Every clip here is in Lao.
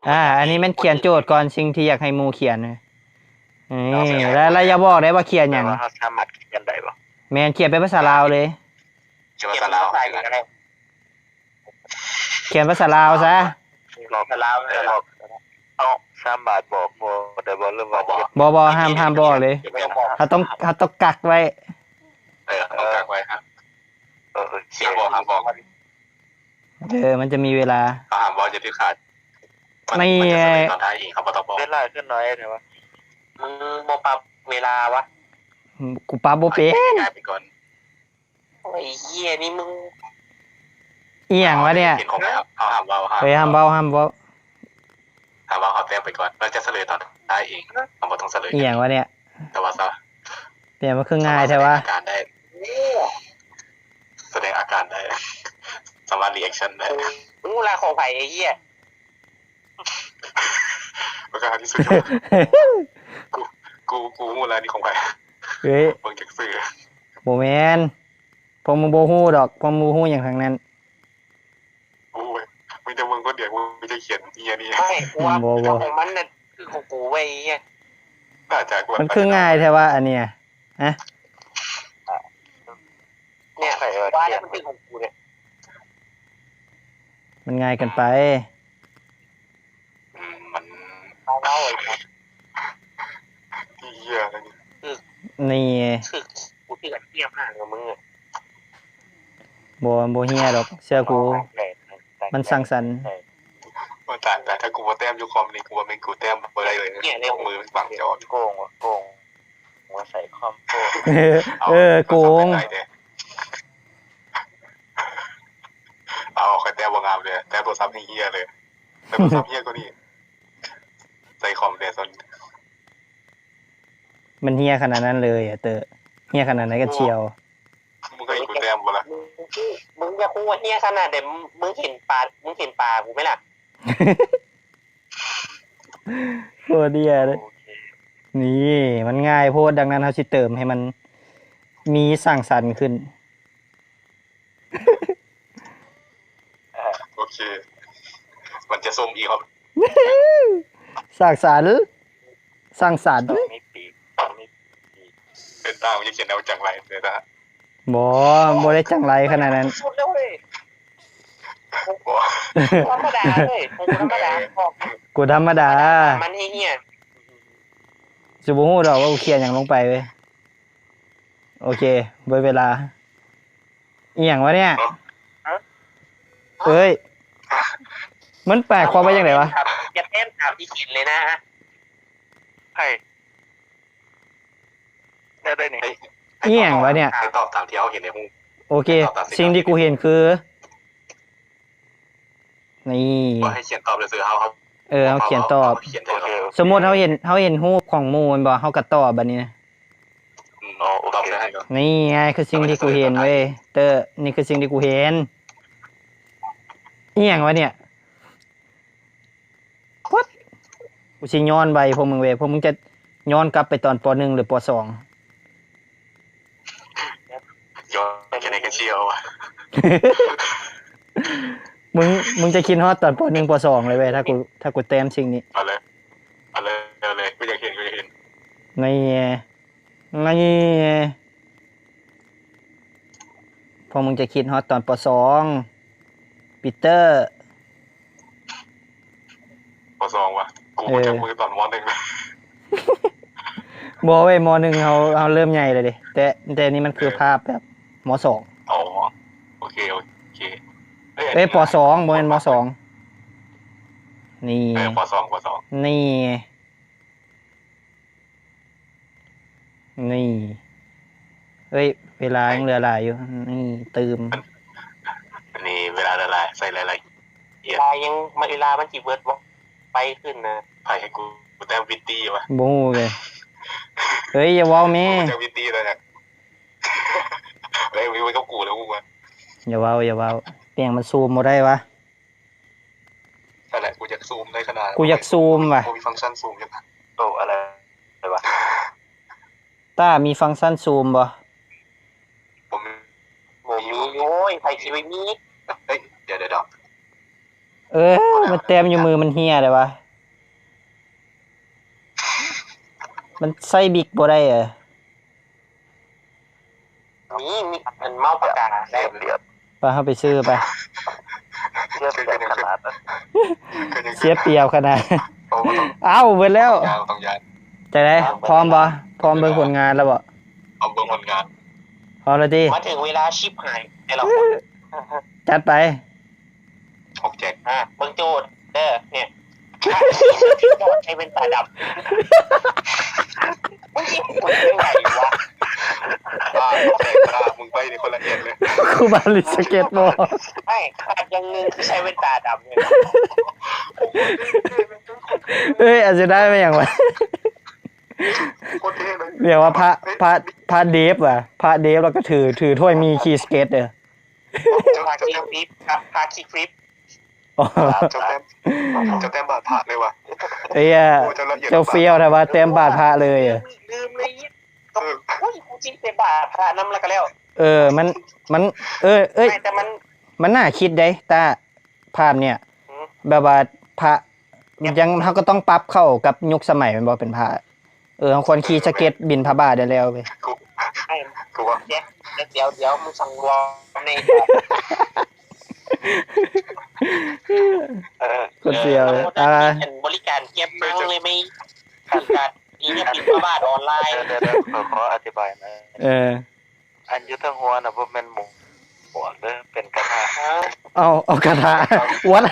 ອ່າ ອັນນີ້ແມ່ນຂຽນໂຈດກ່ອນ ສິ່ງທີ່ຢາກໃຫ້ໝູ່ຂຽນ. ນີ້ ແລ້ວ ແລ້ວຢ່າບອກໄດ້ວ່າຂຽນຫຍັງ. ແຕ່ວ່າເຮົາສາມາດຂຽນໄດ້ບໍ່? ແມ່ນ ຂຽນເປັນພາສາລາວເລີຍ. ຂຽນພາສາລາວ ຂຽນພາສາລາວຊະ. ບອກພາສາລາວ ເອີ ບອກ ເຮົາສາມາດບອກບໍ່ໄດ້ບໍ່ ຫຼືວ່າ ບໍ່ ບໍ່ ບໍ່ ຫ້າມ ຫ້າມບອກເລີຍ. ເຮົາຕ້ອງ ເຮົາຕ້ອງກັກໄວ້. ເອີ ເຮົາຕ້ອງກັກໄວ້ ຫ້າມ ເອີ ຫ້າມບອກ ຫ້າມບອກ. ເອີ ມັນຈະມີເວລາ. ເຮົາຫ້າມເວົ້າເດັດຂາດ. ມັນ ມັນຈະສະເໜີຕອນທ້າຍເອງ ເຮົາບໍ່ຕ້ອງບອກ. ເວລາຄືໜ້ອຍແທ້ວະ. ມຶງບໍ່ປັບເວລາວະ? ອືມ ກູປັບບໍ່ເປັນ. ງ່າຍໄປກ່ອນ. ໂອ້ຍ ເອີຍ ນີ້ມຶງ ອີ່ຫຍັງວະເນີ້ຍ? ເຫັນຂອງໃຜ? ເຮົາ ເຮົາຫ້າມເວົ້າ ເຮົາຫ້າມເວົ້າ ເອີຍ ຫ້າມເວົ້າ ຫ້າມເວົ້າ ຫ້າມເວົ້າ. ເຮົາແຕ້ມໄປກ່ອນ ມັນຈະສະເໜີຕອນທ້າຍເອງ ເຮົາບໍ່ຕ້ອງສະເໜີ. ອີ່ຫຍັງວະເນີ້ຍ? ແຕ່ວ່າຊະ ເປັນຫຍັງມັນຄືງ່າຍແທ້ວະ? ສະແດງອາການໄດ້ ສະແດງອາການໄດ້ ສາມາດຣີແອັກຊັນໄດ້. ມຶງຮູ້ລະຂອງໃຜ ໄອ້ເຫຍ? ປາກກາທີ່ສຸດຍອດ. ກູ ກູ ກູຮູ້ແລ້ວນີ້ຂອງໃຜ. ເອີຍ ເບິ່ງຈາກຊື່. ບໍ່ແມ່ນ ພວກມຶງບໍ່ຮູ້ດອກ ພວກມຶງບໍ່ຮູ້ຫຍັງທັງນັ້ນ. ໂອ້ຍ ມີແຕ່ມຶງຄົນດຽວ ມຶງຈະຂຽນເຫຍນີ້. ບໍ່ ບໍ່ ຂອງມັນນັ້ນຄືຂອງກູເວີຍ. ໜ້າຈະ ມັນຄືງ່າຍແທ້ວະອັນເນີ້ຍ. ຮະ ເນີ້ຍ ວ່າແລ້ວມັນເປັນຂອງກູເນຍ. ມັນງ່າຍເກີນໄປ. ອືມ ມັນ ເວົ້າ ເອີ ເຫຍ ນີ້ ຖືກ ນີ້ ຖືກ ກູຖືກອັນຕຽມຫາງກັບມຶງ. ບໍ່ ບໍ່ເຫຍດອກ ເຊື່ອກູ ມັນສ້າງສັນ. ໂອ້ ຕາຍ ຕາຍ ຖ້າກູບໍ່ແຕ້ມຢູ່ຄອມນີ້ ກູວ່າແມ່ນກູແຕ້ມບໍ່ໄດ້ເລີຍ. ເຫຍເລີຍ ມືບັງຈອ. ໂກງ ໂກງ. ຫົວໃສ່ຄອມໂພດ. ເອີ ເອີ ໂກງ. ເອົາ ຂ້ອຍແຕ້ມບໍ່ງາມເລີຍ ແຕ້ມໂທລະສັບໃຫ້ເຫຍເລີຍ ແຕ້ມໂທລະສັບເຫຍກວ່ານີ້ ໃສ່ຄອມແດ່ຊັ້ນ. ມັນເຫຍຂະໜາດນັ້ນເລີຍອະເຕີ ເຫຍຂະໜາດໃດກັນຊຽວ? ມຶງເຄີຍເຫັນກູແຕ້ມບໍ່ລະ? ມຶງ ມຶງຢ່າຄູວ່າເຫຍຂະໜາດໃດ ມຶງເຫັນປາ ມຶງເຫັນປາກູໄໝລະ? ໂຄດເຫຍເລີຍ. ໂອເຄ ນີ້ມັນງ່າຍໂພດ ດັ່ງນັ້ນເຮົາຊິເຕີມໃຫ້ມັນມີສ້າງສັນຂຶ້ນ. ເອີ ໂອເຄ ມັນຈະຊົມອີກ. ສ້າງສັນ ສ້າງສັນ. ມີປີກ ມີປີກ. ເປັນຕາມັນຈະຂຽນແນວຈັ່ງໃດເດີ? ບໍ່ ບໍ່ໄດ້ຈັ່ງໃດຂະໜາດນັ້ນ. ສຸດແລ້ວເວີຍ. ບໍ່ ທຳມະດາເລີຍ ທຳມະດາ. ເອີ ກູທຳມະດາ ມັນເຮຍ. ຊິບໍ່ຮູ້ດອກວ່າກູຂຽນຫຍັງລົງໄປເວີຍ. ໂອເຄ ເບິດເວລາ. ອີ່ຫຍັງວະເນີ້ຍ? ຮະ? ເອີຍ ມັນແປຄວາມວ່າຈັ່ງໃດວະ? ຢ່າແຕ້ມຕາມທີ່ຂຽນເລີຍນະ. ໃຜ? ແນວໃດນີ້? ອີ່ຫຍັງວະເນີ້ຍ? ໃຫ້ຕອບຕາມທີ່ເຮົາເຫັນໃນຮູບ. ໂອເຄ ສິ່ງທີ່ກູເຫັນຄື ນີ້ ບໍ່ໃຫ້ຂຽນຕອບຊື່ໆ ເຮົາ ເຮົາ ເອີ ເຮົາຂຽນຕອບ. ໂອເຄ ໂອເຄ ສົມມຸດເຮົາເຫັນ ເຮົາເຫັນຮູບຂອງໝູ່ແມ່ນບໍ່? ເຮົາກໍຕອບບາດນີ້ນະ. ອືມ ເອົາ ຕອບໃສ່ໃຫ້ກ່ອນ. ນີ້ໄງ ຄືສິ່ງທີ່ກູເຫັນເວີຍ ເຕີ ນີ້ຄືສິ່ງທີ່ກູເຫັນ. ອີ່ຫຍັງວະເນີ້ຍ? ໂຄດ ກູຊິຍ້ອນໄວພວກມຶງເວີຍ ພວກມຶງຈະຍ້ອນກັບໄປຕອນ ປໍໜຶ່ງ ຫຼື ປໍສອງ? ຍ້ອນໄປຈັ່ງໃດກໍຊິເອົາ. ມຶງ ມຶງຈະຄິດຮອດຕອນ ປໍໜຶ່ງ ປໍສອງ ເລີຍເວີຍ ຖ້າກູ ຖ້າກູແຕ້ມສິ່ງນີ້. ເອົາເລີຍ ເອົາເລີຍ ເອົາເລີຍ ກູຢາກເຫັນ ກູຢາກເຫັນ. ນີ້ ນີ້ ພວກມຶງຈະຄິດຮອດຕອນ ປໍສອງ ປີເຕີ. ປໍສອງ ຫວາ? ກູຮູ້ຈັກ ເອີ ມຶງຕອນ ມໍໜຶ່ງ. ບໍ່ເວີຍ ມໍໜຶ່ງ ເຮົາ ເຮົາເລີ່ມໃຫຍ່ແລ້ວເດ້ ແຕ່ ແຕ່ນີ້ມັນຄື ເອີ ພາບແບບ ມໍສອງ. ອໍ ໂອເຄ ໂອເຄ. ເອີຍ ເອີຍ ອັນນີ້ ປໍສອງ ບໍ່ແມ່ນ ມໍສອງ. ນີ້ ເອີ ປໍສອງ ປໍສອງ ນີ້. ນີ້ ເອີຍ ເວລາຍັງເຫຼືອຫຼາຍຢູ່. ນີ້ ຕື່ມ ອັນນີ້ເວລາຫຼາຍໆ ໃສ່ຫຼາຍໆ ເວລາຍັງ ເວລາມັນຊິເບິດບໍ່? ໄປຂຶ້ນນະ. ໃຜໃຫ້ກູແຕ້ມວິດຕີ້ວະ? ບໍ່ຮູ້ເລີຍ. ເອີຍ ຢ່າເວົ້າແມ່. ກູແຕ້ມວິດຕີ້ແລ້ວນະ. ເອີຍ ມີໄວ້ກັບກູແລ້ວມຶງວະ. ຢ່າເວົ້າ ຢ່າເວົ້າ. ເປັນຫຍັງມັນຊູມບໍ່ໄດ້ວະ? ນັ້ນແຫຼະ ກູຢາກຊູມໄດ້ຂະໜາດ ກູຢາກຊູມວ່ະ. ບໍ່ມີຟັງຊັນຊູມຈັກອັນ. ໂຕ ອະໄລ ອະໄລວະ? ຕ້າ ມີຟັງຊັນຊູມບໍ່? ບໍ່ມີ. ບໍ່ມີ. ໂອ້ຍ ໃຜຊິໄປມີ? ເອີຍ ດຽວ ດຽວ ດຽວ. ເອີ ມັນແຕ້ມຢູ່ມືມັນເຫ່ຍແລ້ວວະ ມັນໃຊ້ບິກບໍ່ໄດ້ເອີ. ມີ ມີອັນເມົາປາກກາໄດ້ ໄປ ເຮົາໄປຊື້ໄປ. ເສຍປຽບຂະໜາດ ເສຍປຽບຂະໜາດ. ເອົ້າ ເບິດແລ້ວ. ຈັ່ງໃດ ພ້ອມບໍ່? ພ້ອມເບິ່ງຜົນງານແລ້ວບໍ່? ພ້ອມເບິ່ງຜົນງານ ພ້ອມແລ້ວຕິ? ມາເຖິງເວລາຊິບຫາຍແຕ່ລະຄົນ ຈັດໄປ. ອອກແຈກ ອ່າ ເບິ່ງໂຈດເດີ ນີ້ ໃສ່ແວ່ນຕາດຳ ມຶງຊິເປັນຈັ່ງໃດວະ? ອ່າ ແຕກລະ ມຶງໄປນີ້ຄົນລະແອງເລີຍ ຄູບາລິສະເກັດບອດ. ໄອ້ ຂາດຢ່າງໜຶ່ງຄືໃສ່ແວ່ນຕາດຳນີ້. ເອີຍ ອາດຈະໄດ້ມາຫຍັງວະ? ໂຄດເທ່ເລີຍ ຮຽກວ່າພະ ພະ ພະເດຟຫວາ ພະເດຟ ແລ້ວກໍຖື ຖືຖ້ວຍໝີ່ຂີ່ສະເກັດເດີ. ພະຄິກຟລິບ ພະຄິກຟລິບ ອໍ ເຈົ້າແຕ້ມ ເຈົ້າແຕ້ມບາດພະເລີຍຫວາ? ເອີຍ ເຈົ້າຟຽວແທ້ວ່າແຕ້ມບາດພະເລີຍ. ລືມເລີຍ ເອີ ໂອ້ຍ ກູຈິໄປບາດພະນຳແລ້ວກໍແລ້ວ. ເອີ ມັນ ມັນ ເອີ ເອີຍ ແຕ່ມັນ ມັນໜ້າຄິດເດ້ ຕາ ພາບເນີ້ຍ ແບບວ່າພະ ຍັງ ເຮົາກໍຕ້ອງປັບເຂົ້າກັບຍຸກສະໄໝແມ່ນບໍ່? ເປັນພະ ເອີ ເຮົາຄວນຂີ່ສະເກັດບິນທະບາດໄດ້ແລ້ວເວີຍ. ກູ ກູວ່າ ດຽວ ດຽວ ດຽວ ມຶງສັງລວມແດ່. ເອີ ຄົນສ່ຽວ ອ່າ ບໍລິການເກັບມັງເລີຍ ມີການ ມີເງິນບິນທະບາດອອນລາຍ. ດຽວ ດຽວ ຂໍ ຂໍອະທິບາຍໜ້ອຍ. ເອີ ອັນຢູ່ເທິງຫົວນະ ບໍ່ແມ່ນໝວກເດີ ເປັນກະທະ. ເອົ້າ ເອົາກະທະ ວັດ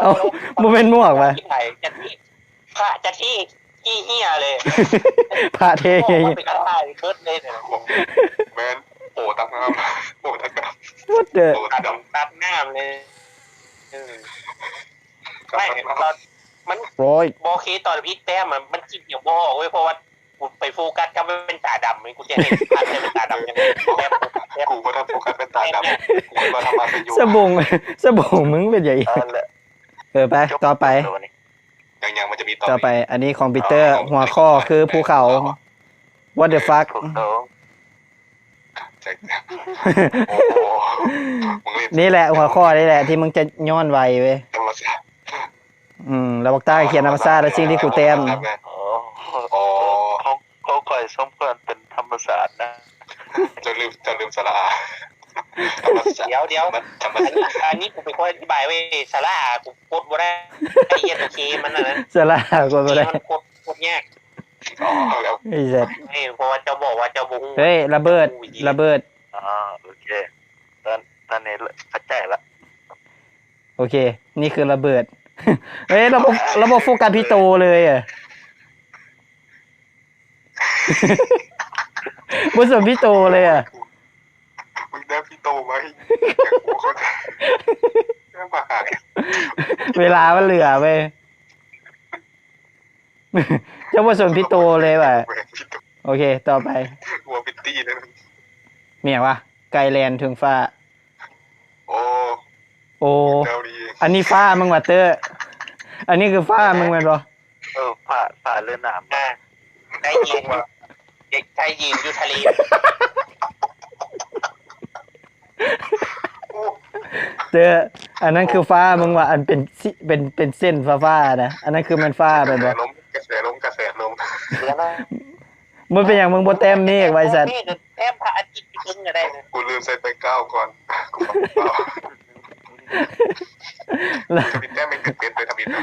ເອົ້າ ບໍ່ແມ່ນໝວກຫວາ? ພະຈະເທຂີ້ເຫຍເລີຍ ພະເທ ເປັນກະທະເບິດເລີຍ. ແມ່ນ ໂອ້ ຕັກນ້ຳ ໂອ້ ຕັກນ້ຳ What the ຕັກນ້ຳເລີຍ. ເອີ ໄມ່ ມັນ ໂອ້ຍ ບໍ່ ໂອເຄ ຕອນພິກແຕ້ມມັນຄິດຫຍັງບໍ່ອອກເວີຍ ເພາະວ່າ ກູໄປໂຟກັສກັບແວ່ນຕາດຳ ກູຈະເຫັນພາບແຕ່ແວ່ນຕາດຳຈັ່ງໃດ. ກູບໍ່ທັນໂຟກັສແວ່ນຕາດຳ ກູຄິດວ່າທຳມະຊະໂຍ. ສະບົງ ສະບົງມຶງເປັນຫຍັງ? ເອີ ໄປ ຕໍ່ໄປ. ຍັງໆ ມັນຈະມີຕໍ່ ຕໍ່ໄປ. ອັນນີ້ຄອມພິວເຕີ ຫົວຂໍ້ຄືພູເຂົາ. What the fuck? ໂອ້ໂຫ ນີ້ແຫຼະຫົວຂໍ້ນີ້ແຫຼະທີ່ມຶງຈະຍ້ອນໄວເວີຍ. ອືມ ແລ້ວບັກຕ້າຂຽນທຳມະຊາດ ແລະ ສິ່ງທີ່ກູແຕ້ມ. ອໍ ຂອງ ຂອງຂ້ອຍສົມຄວນເປັນທຳມະຊາດນະ. ເຈົ້າລືມ ເຈົ້າລືມສະຫຼະອາ. ດຽວ ດຽວ ອັນນີ້ ອັນນີ້ກູເປັນຄົນອະທິບາຍເວີຍ ສະຫຼະອາ ກູກົດບໍ່ໄດ້ ໄອ້ເຮັດໂອເຄມັນນັ້ນນະ ສະຫຼະອາກົດບໍ່ໄດ້ ມັນກົດ ກົດຍາກ. ອໍ ແລ້ວ ໄອ້ສັດ ເພາະວ່າເຈົ້າບອກວ່າເຈົ້າບໍ່ຮູ້. ເຮີ້ຍ ລະເບີດ ລະເບີດ. ອໍ ໂອເຄ ຕອນ ຕອນນີ້ເຂົ້າໃຈລະ. ໂອເຄ ນີ້ຄືລະເບີດ. ເອີຍ ລະບົບ ລະບົບໂຟກັສພິໂຕເລີຍອະ ບໍ່ສົນພິໂຕເລີຍອະ. ມຶງໄດ້ພິໂຕມາ ເວລາມັນເຫຼືອເວີຍ. ເຈົ້າບໍ່ສົນພິໂຕເລີຍຫວາ? ໂອເຄ ຕໍ່ໄປ ຫົວປິດຕີເລີຍ. ແມ່ນຫວາ? ໄກ່ແລ່ນເທິງຟ້າ. ໂອ້ ໂອ້ ອັນນີ້ຟ້າມຶງຫວາເຕີ? ອັນນີ້ຄືຟ້າມຶງແມ່ນບໍ່? ເອີ ຟ້າ ຟ້າເຫຼືອນ້ຳ. ໄກ່ຍິງ ໄກ່ຍິງຢູ່ທະເລ. ເຕີ ອັນນັ້ນຄືຟ້າມຶງຫວາ? ອັນເປັນ ເປັນ ເປັນເສັ້ນຟ້າໆນະ ອັນນັ້ນຄືແມ່ນຟ້າແມ່ນບໍ່? ກະແສລົມ ກະແສລົມ ກະແສລົມ. ມັນເປັນຫຍັງມຶງບໍ່ແຕ້ມເມກໄວ້ສັດ? ແຕ້ມພະອາທິດເທິງກໍໄດ້ນະ. ກູລືມໃສ່ແບັກກຣາວກ່ອນ ກູ ທຳອິດແຕ້ມເປັນເປັນເປັນເລີຍ ທຳອິດນະ.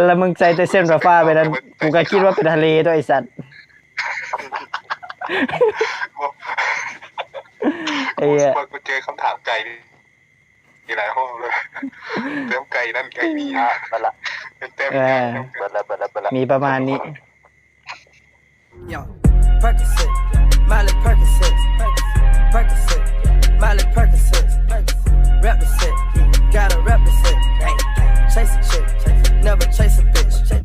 ແລ້ວມຶງໃສ່ແຕ່ເສັ້ນຟ້າໆໄປນັ້ນ ກູກໍຄິດວ່າເປັນທະເລຕົວະໄອ້ສັດ. ໄອ້ເຫຍ ກູເຈີຄຳຖາມໄກ່ນີ້ ມີຫຼາຍຮອບເລີຍ ແຕ້ມໄກ່ນັ້ນໄກ່ນີ້ ເອີ ເບິດລະ ເບິດລະ ເບິດລະ ມີປະມານນີ້. Yo, Percocet, Miley Percocet.